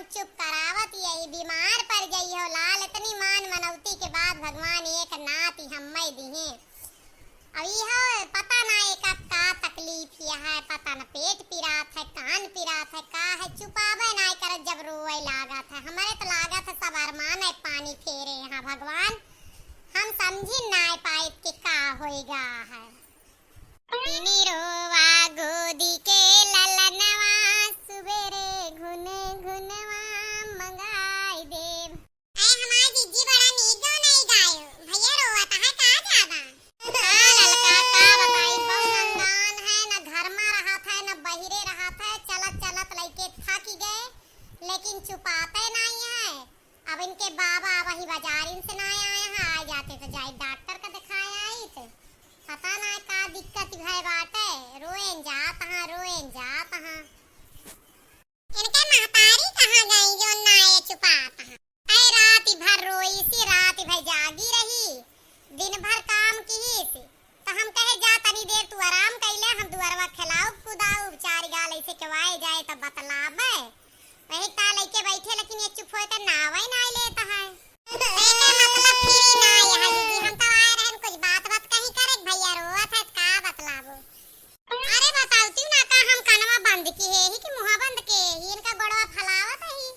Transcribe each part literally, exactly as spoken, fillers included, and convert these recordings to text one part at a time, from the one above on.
चुप करावत यही बीमार पड़ गई हो लाल, इतनी मान मनौती के बाद भगवान एक नाती हम्मे दिहे। अब इहो पता ना एका का तकलीफ यह है, पता न पेट पिरात है, कान पिरात है, का है, चुपावे ना करत जब रोए लागत है। हमरे तो लागत है सब अरमान है पानी फेरे यहाँ भगवान। हम समझी ना पाइत कि का होइगा है। इनी रोवा गोदी के ललनवा, सुबेरे घुन घुनवा मंगाई देब। अरे हमार जिज्जी बड़ा नीक गाना ही गायो। भैया रोवत है का ज्यादा? हाँ ललका, का बताई, बहु नंगान है, न घर में रहत है, न बहिरे रहत है, चलत चलत लइके थक गए, लेकिन चुपाते नहीं है। अब इनके बाबा वही बाजारिन से ना आए हैं, आ जाते तो जाई डॉक्टर का दिखाए आई थे। पता ना का दिक्कत भय बाटे, रोएन जात हाँ, रोएन जात हाँ। इनके महतारी कहाँ गई जो ना आए चुपात हाँ? अरे रात भर रोई सी, रात भर जागी रही, दिन भर काम की सी, तो हम कहे, "जा, तनी देर तू आराम कइले, हम दुअरवा खेलाउब, कुदाउब, चार गाल ऐसे केवाए जाए, तब बतलाबे।" वही ता लइके बैठे, लेकिन ये चुप होए के नावे ना लेता है। एके मतलब फिरी ना यहाँ दीदी, हम तो आए रहन कुछ बात बात कहीं करे, भैया रोवत है, का बतलाबो? अरे बताओ, तू ना का हम कनवा बंद की है ही कि मुँहा बंद के ही, इनका गोड़वा फलावत है ही।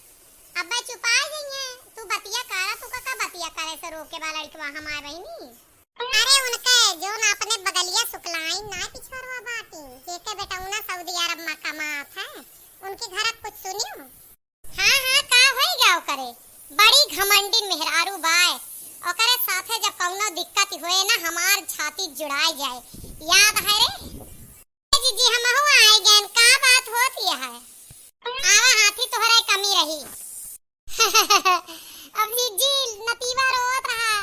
अब्बे चुपाए जइहे, तू बतिया कर, तू का, का बतिया करे से रोके बा लड़कवा हमार बहिनी? अरे उनके जोन अपने बगलिया सुकलाइन ना पिछुअरवा बाटी, जेके बेटौना सऊदी अरब मा कमात है, उनके घर कुछ सुनियो? हाँ, हाँ, का होई गया ओकरे? बड़ी घमंडिन मेहरारू बाय, ओकरे साथे जब कौनो दिक्कत होए ना, हमार छाती जुड़ाए जाए। याद है रे? ए जीजी, हमहू आए गएन, का बात होत यह है? आवा हाथी तोहरे कमी रही। अब जीजी नतीवा रोवत रहा,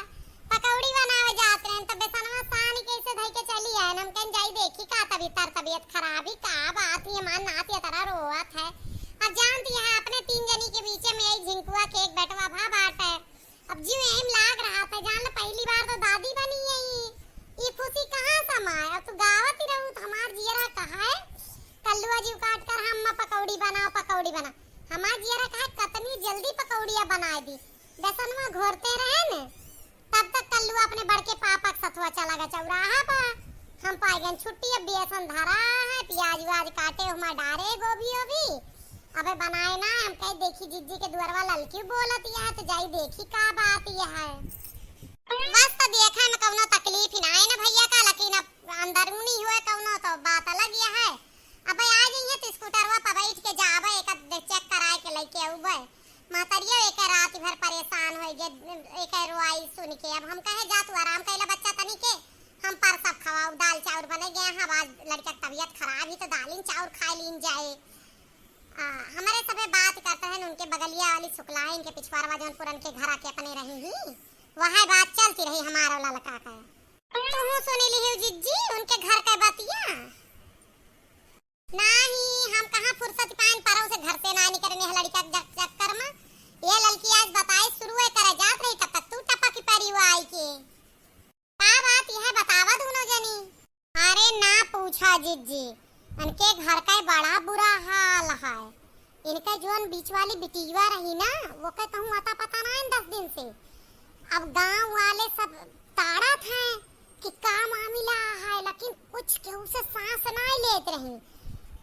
पकौड़ी बनावे जात रहन, त बेसनवा सान के ऐसे धई के चली आए। हम कहन जाई देखी का तबीयत, तर तबीयत खराब ही, का बात ही, हमार नात ये तरह रोवत है। अब जानती है अपने तीन जनी के बीचे में एक झिंकुआ के एक बेटवा भा बाटे। अब जीव एम लाग रहा था, जान लो पहली बार तो दादी बनी है ये, ये खुशी कहाँ समाए? अब तू गावत ही रहू तो हमार जियरा कहा है, कल्लुआ जीव काट कर हम पकौड़ी बनाओ, पकौड़ी बना। हमार जियरा कहा कतनी जल्दी पकौड़िया बनाए दी। बेसनवा घोरते रहे न, तब तक कल्लुआ अपने बड़के पापा के सथवा चला गया चौराहा पर। हम पाए गए छुट्टी, अब बेसन धरा है, प्याज व्याज काटे, हमार डारे गोभी ओभी। अबे बनाए ना, हम कहे देखी जिज्जी के दुअरवा ललकी बोलत यह है, तो जाई देखी का बात यह है। बस तो देखे में कौनो तकलीफ ही ना है ना भैया का, लेकिन अब अंदरूनी हुए कौनो तो बात अलग यह है। अबे आ जाइए तो स्कूटरवा पर बैठ के जाबे, एक आध चेक कराए के लेके अउबे। महतरियो एक रात भर परेशान हो गए, एक रोआई सुन के। अब हम कहे जा तू आराम कैला बच्चा तनी के, हम पर सब खवाओ, दाल चाउर बने गए हैं, अब आज लड़का के तबीयत खराब ही तो दालिन चाउर खाए लीन जाए। आ, हमारे सभे बात करते हैं, उनके बगलिया वाली सुकलाइन के पिछवारवा जौन पुरन के घर आके अपने रही ही, वह बात चलती रही हमारा ललका का। तू सुनी लिहियो जिज्जी उनके घर के बतिया। नाही, हम कहाँ फुर्सत पाएन, परौ से घर से ना निकरने है लड़का के चक-, चक्कर में। ये ललकी आज बताए शुरू है करे जात रही, तब तक तू टपक पड़ी वो आई के। का बात यह बतावा दोनों जनी? अरे ना पूछा जिज्जी, इनके घर का बड़ा बुरा हाल है। इनका जोन बीच वाली बिटिया रही ना, वो के कहूँ अता पता ना है दस दिन से। अब गांव वाले सब ताड़त हैं कि का मामला है, लेकिन कुछ केहू से सांस ना लेत रही।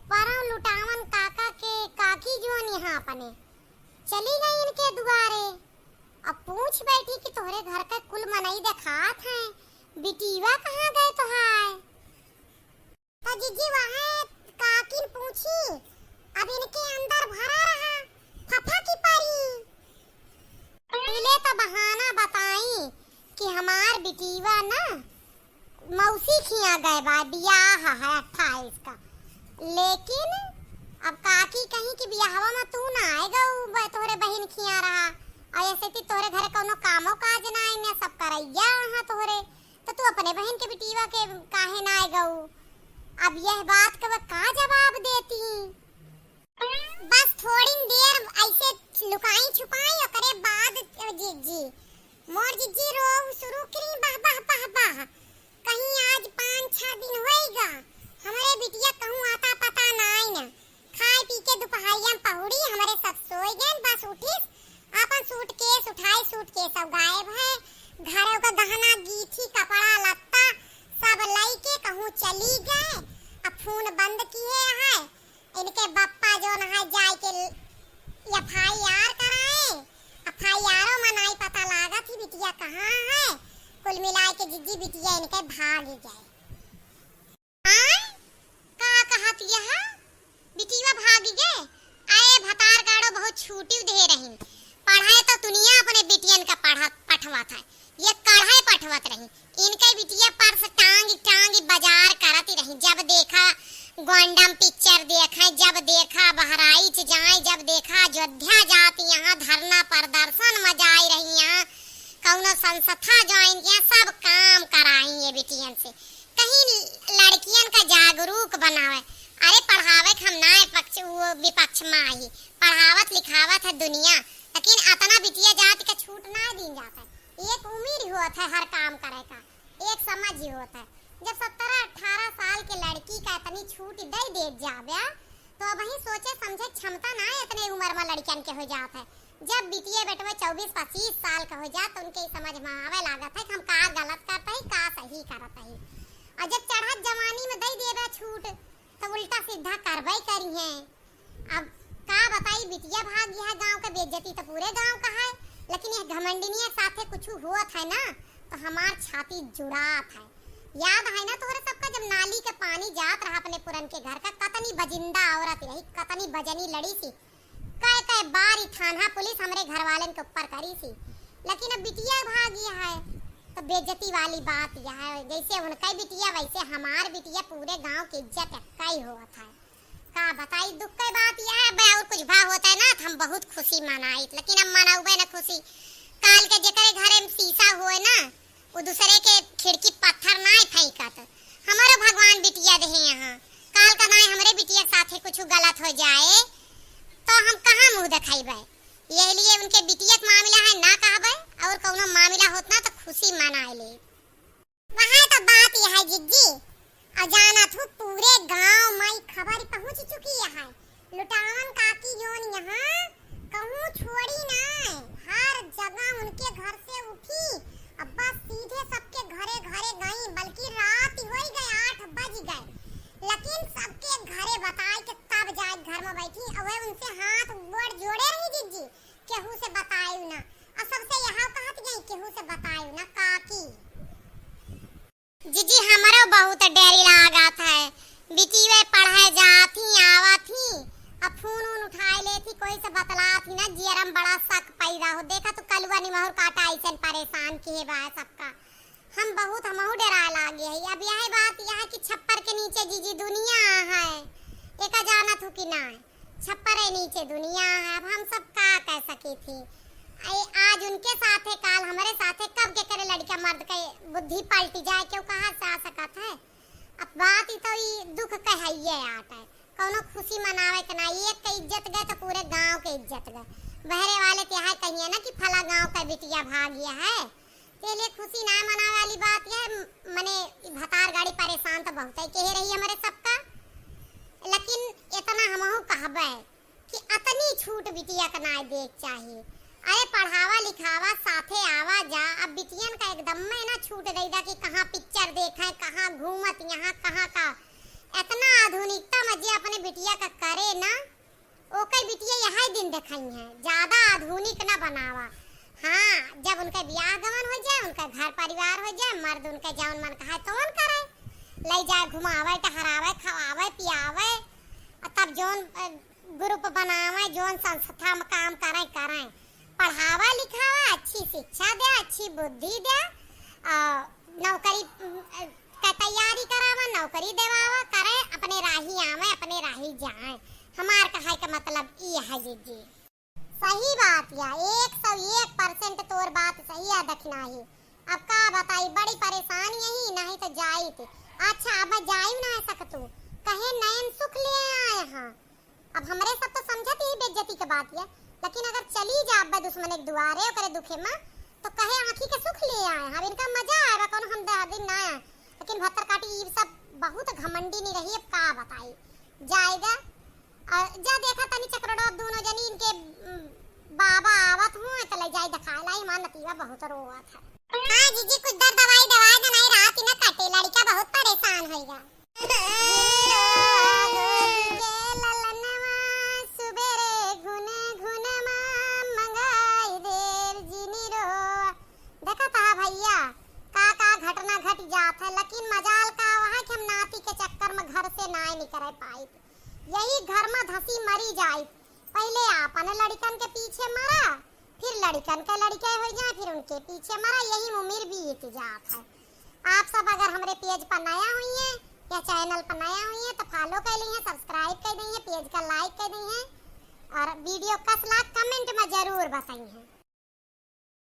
परौ लुटावन काका के काकी जोन यहाँ अपने चली गई इनके दुआरे। अब पूछ बैठी कि तोहरे घर का कुल मनई देखात हैं, बिटिया कहाँ गए तोहार? तो जिज्जी वहाँ काकिन पूछी, अब इनके अंदर भरा रहा, फफा की परी। पहले तो बहाना बताई कि हमार बिटिया ना मौसी खिया गए बा, बियाह है अट्ठाईस का। लेकिन अब काकी कहीं कि बियाहवा में तू ना आए गऊ, ब-, तोहरे बहिन खिया रहा। और ऐसे कि तोहरे घरे कौनो कामो काज ना आए, मैं सब करैया रहा तोहरे। तो तू अपने बहिन के बिटिया के काहे ना आए गऊ? अब यह बात के वह का जवाब देती? बस थोड़ी देर ऐसे लुकाई छुपाई, ओकरे बाद जिज्जी, मोर जिज्जी रोऊ शुरू करी, "बाह, बाह, बाह, बाह।" कहीं आज पाँच छह दिन होइगा, हमरे बिटिया कहूँ आता पता नाई न। खाए पी के दुपहरिया में पहुड़ी, हमरे सब सोई गए, FIR कराए, FIRओ में नाई पता लागत ही बिटिया कहाँ है। कुल मिलाए के जिज्जी बिटिया इनके भाग गए। आय? का कहत यह? बिटिया भाग गए? अरे भतार गाड़ो बहुत छूटी दे रही। पढ़ाए तो दुनिया अपने बिटियन का पढ़त, पठवत है। ये कढ़ाई पठवत रही। इनके बिटिया पर्स टांग टांग बाजार करत रही। जब देखा गोंडम पिक्चर देखे, जब देखा बहराइच जाए, जब देखा अयोध्या जात यहाँ धरना प्रदर्शन में जाए रही, यहाँ कौनो संस्था ज्वाइन किया, सब काम कराई ये बिटियन से। कहीं लड़कियन का जागरूक बनावे। अरे पढ़ावे के हम ना पक्ष, वो विपक्ष में आई, पढ़ावत लिखावत है दुनिया, लेकिन अतना बिटिया जाति का छूट ना दीन जात है। एक उम्र होत है हर काम करे का, एक समझ ही होत है। जब सत्रह अठारह साल के लड़की का इतनी छूट दे दे जावे, तो अब ही सोचे समझे क्षमता ना है इतने उम्र में लड़कियन के हो जात है। जब बिटिया बेटवा चउबीस पच्चीस साल का हो जात, तो उनके ई समझ में आवे लागत है कि हम का गलत करत ही, का सही करत ही। और जब चढ़त जवानी में दे देबे छूट, तो उल्टा सीधा करबे करी हैं। अब का बताई, बिटिया भाग यह गांव का, बेइज्जती तो पूरे गांव का है, लेकिन यह घमंडिनिया के साथे कुछ होत है ना, तो हमार छाती जुड़ात है। याद है ना तोहरे सबका, जब नाली के पानी जात रहा अपने पुरन के घर का, कतनी बजिंदा औरत रही, कतनी बजनी लड़ी सी, कै कै बार ई थाना पुलिस हमरे घर वालन के ऊपर करी सी, लेकिन अब बिटिया भागी है, तो बेइज्जती वाली बात यह है। जैसे उनका बिटिया वैसे हमार बिटिया, पूरे गांव की इज्जत एक्का ही होत है। का बताई, दुख के बात यह है, अब और कुछ भा होत है ना, तो हम बहुत खुशी मनाइत, लेकिन अब मनौबे ना खुशी। काल के जेकरे घरे में शीशा होए ना, वो दूसरे के खिड़की पत्थर नाय फेंकत। हमरो भगवान बिटिया देहे यहाँ, काल का नाय हमरे बिटिया के साथे कुछ गलत हो जाए, तो हम कहाँ मुँह देखाइबे? यही लिए उनके बिटिया के मामला है ना कहबे, और कौनो मामला होत ना तो खुशी मनाए ले। वहाँ तो बात यह है जिज्जी, और जानत हूँ पूरे गांव में खबर पहुँच चुकी है। लुटावन काकी जोन यहाँ कहूँ छोड़ी ना, हर जगह उनके घर से उठी, अब बस सीधे सबके घरे घरे गई, बल्कि रात ही होई गए, आठ बज गए, लेकिन सबके घरे बताए के तब जाए घर में बैठी। अब वह उनसे हाथ गोड़ जोड़े रही जिज्जी, केहू से बतायु ना, और सबसे यहाँ कहत गई केहू से बतायु ना काकी। जिज्जी, हमरो बहुत डर लागत है। बिटिया पढ़े जात ही, आवत ही, अब फोन उन उठाए लेत ही, कोई से बतलात ही ना, जियरा में बड़ा शक पैदा हो। देखा तू कलुआ निमहुर काटा अइसन परेशान किहे बा सबका। हम बहुत, हमहू डराए लागे है। अब यही बात यह है कि छप्पर के नीचे जिज्जी दुनिया है, एका जानत हूँ कि ना? छप्परे नीचे दुनिया है, अब हम सब का कह सकी थी। ए, आज उनके साथे, काल हमरे साथे, कब के करे लड़का मर्द के बुद्धि पलटी जाए, केहू कहाँ से आ सकत है? अब बात ही तो ई दुख के हइये आट है, कौनो खुशी मनावे के ना। एक के इज्जत गए तो पूरे गांव के इज्जत गए। बहरे वाले तो यह कहिए ना कि फला गांव का बिटिया भागिया है, के लिए खुशी ना मनावे वाली बात यह, मने ई भतार गाड़ी परेशान तो बहुत है, कहे रही हमरे सबका, लेकिन इतना हमहू कहबे कि अतनी छूट बिटिया के ना देख चाही। अरे पढ़ावा लिखावा, साथे आवा जा, अब बिटियन का एकदम में ना छूट दे दा कि कहाँ पिक्चर देखे, कहाँ घूमत, यहाँ कहाँ का। इतना आधुनिकता में जे अपने बिटिया का करे ना, ओके बिटिया यही दिन देखई है, ज्यादा आधुनिक ना बनावा। हाँ, जब उनका बियाह गमन हो जाए, उनका घर परिवार हो जाए, मर्द उनके जौन मन कहे तौन करे, ले जाए घुमावे, टहरावे, खवावे, पियावे, और तब जौन, अ, ग्रुप बनावे, जौन संस्था में काम करे, करे। पढ़ावा लिखावा, अच्छी शिक्षा दे, अच्छी बुद्धि दे, अ, नौकरी, अ, का तैयारी करावा, नौकरी देवावा, करे, अपने राही आवे, अपने राही जाए। हमार कहे का मतलब ई है जिज्जी। सही बात या, एक सौ एक percent तोर बात सही है दखिनाही। अब का बताई, बड़ी परेशान यही, नहीं तो जाइत। अच्छा, अब जायु ना सकतू, कहे नयन सुख ले आए हाँ। अब हमरे सब तो समझत ही बेइज्जती के बात या, लेकिन अगर चली जाबे दुश्मन के दुआरे ओकरे दुखे में, तो कहे आँखी के सुख ले आए। अब इनका मजा आएगा, कौनो हम दह दिन ना आए, लेकिन भत्तर काटी ई सब बहुत घमंडी नहीं रही। अब का बताई, जाएगा। और जा देखा तनी चक्रडोब दोनों जनी इनके, उम, बाबा आवत हुए तो ले जाए दिखाए लाई, हमार नतीवा बहुत रोवत है। हाँ जीजी, कुछ दर दवाई दवा दे, नहीं रात ही ना कटे, लड़का बहुत परेशान होइगा। लेकिन मजाल का आवा है कि हम नाती के चक्कर में घर से नाय निकरे पाइत। यही घर में धसी मरी जाइत। पहिले आपन लड़िकन के पीछे मरा, फिर लड़िकन के लड़िके होइ जाए, फिर उनके पीछे मरा, यही में उमिर बीत जात है। आप सब अगर हमरे page पर नया हुइहें या channel पर नया हुइहें तो follow कइ लिहें, subscribe कइ दिहें, page का like कइ दिहें और video कस लाग comment में जरूर बतइहें।